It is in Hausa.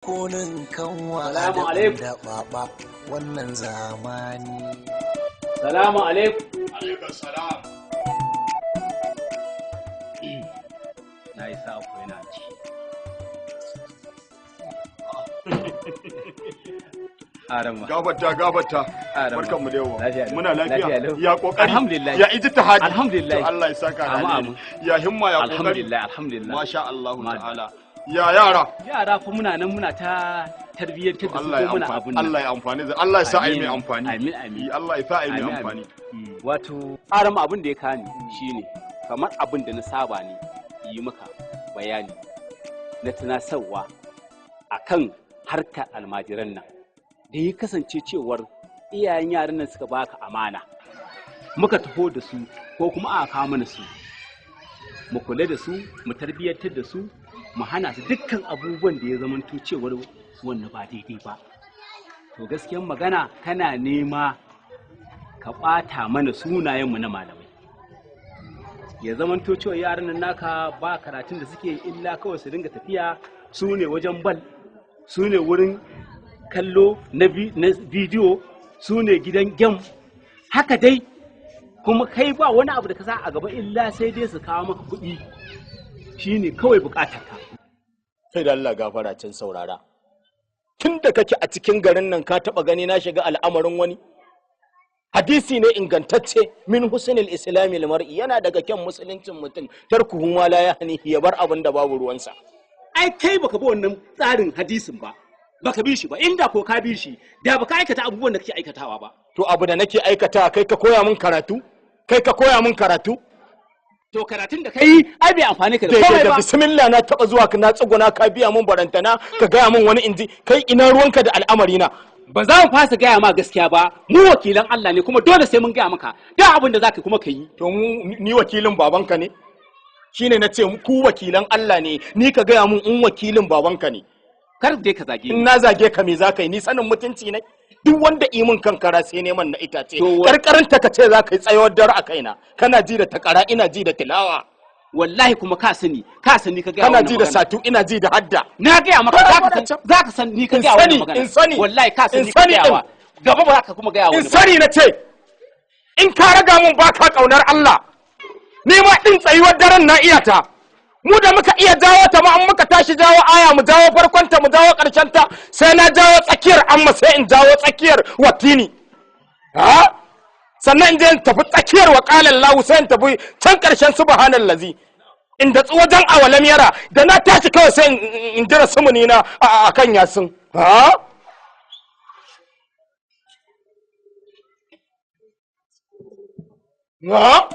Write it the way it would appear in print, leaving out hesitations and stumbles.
Kunin kanwa Salamu alaikum. Da baba wannan zamani. Salamu alaikum. Alaikum salam. Na yi sa'a ko yana ci. Arama. Gabata gabata. Arama. Barkanmu da yawa. Lafiya lau. Muna lafiya. Lafiya lau. Ya kokari. Alhamdulillah. Ya ijtihadi. Alhamdulillah. To Allah ya saka da Amin, alheri. amin. Ya himma ya kokari. Alhamdulillah, alhamdulillah. Masha Allah Madalla. ta'ala. Ya yara. Yara fa muna nan muna ta tarbiyyantar da su Allah ya ko muna amfani. abun nan. Allah ya amfani. Allah ya sa ai mai Amin. amfani. Amin, amin. Allah ya sa ai mai Amin, amin. amfani. Wato, arama abin da ya kani shine kamar abin da na saba ne yi maka bayani na tunasarwa akan harkar almajiran nan da ya kasance cewar iyayen yaran nan suka baka amana muka taho da su ko kuma aka kawo mana su mu kula da su mu tarbiyyantar da su mu hana su dukkan abubuwan da ya zamanto cewar wannan ba daidai ba. To gaskiyar magana kana nema ka ɓata mana sunayenmu na malamai, ya zamanto cewa yaran nan naka ba karatun da suke illa kawai su dinga tafiya su ne wajen bal, su ne wurin kallo na bidiyo, su ne gidan gem, haka dai. Kuma kai ba wani abu da ka sa a gaba illa sai dai su kawo maka kuɗi, shine kawai buƙatar ka. Sai da Allah gafara can saurara. Tun da kake a cikin garin nan ka taɓa gani na shiga al'amarin wani? Hadisi ne ingantacce, min husnil islami mar'i, yana daga kyan musuluncin mutum tarkuhu ma la yahni, ya bar abin da babu ruwansa. Ai kai baka bi wannan tsarin hadisin ba, baka bi shi ba. Inda ko ka bi shi da baka aikata abubuwan da kake aikatawa ba. To abu da nake aikata kai ka koya min karatu? Kai ka koya min karatu? To karatun da kai ai bai amfane ka da Daidai komai da ba. Bismillah na taba zuwa ka na tsuguna ka biya min barantana ka gaya min wani inji, kai ina ruwanka da al'amari na? Ba za mu fasa gaya ma gaskiya ba, mu wakilan Allah ne kuma dole sai mun gaya maka duk abin da zaka kuma ka yi. To mu ni wakilin babanka ne? Shine na ce ku wakilan Allah ne, ni ka gaya mun in wakilin babanka ne. Kar dai ka zage In ni. na zage ka me za ka yi? Ni sanin mutunci ne? Duk wanda imin kankara sai neman na itace. Karkarin ta ka ce za ka yi tsayawar dare a kaina. Kana ji da takara, ina ji da tilawa. Wallahi kuma ka sani, ka sani ka gaya Kana wannan ji da magana. satu, ina ji da hadda. Na gaya maka Kana zaka faɗa san, zaka san ni ka In gaya wannan sani, magana. in sani. Wallahi ka san In ni ka sani gaya din. wa. Gaba ba za ka kuma gaya In wani ba. sani na ce, in ka raga mun ba ka ƙaunar Allah. Ni ma ɗin tsayuwar daren na iya ta. Mu da muka iya jawo ta ma an muka tashi jawo aya mu jawo farkon ta mu jawo ƙarshen ta, sai na jawo tsakiyar amma sai in jawo tsakiyar watini. Ha? Sannan in je in tafi tsakiyar wa qala Allahu sai in tafi can ƙarshen subhanallazi. In datsu wajen awalam yara da na tashi kawai sai in jira sumuni na a kan yasin. Ha? Ha?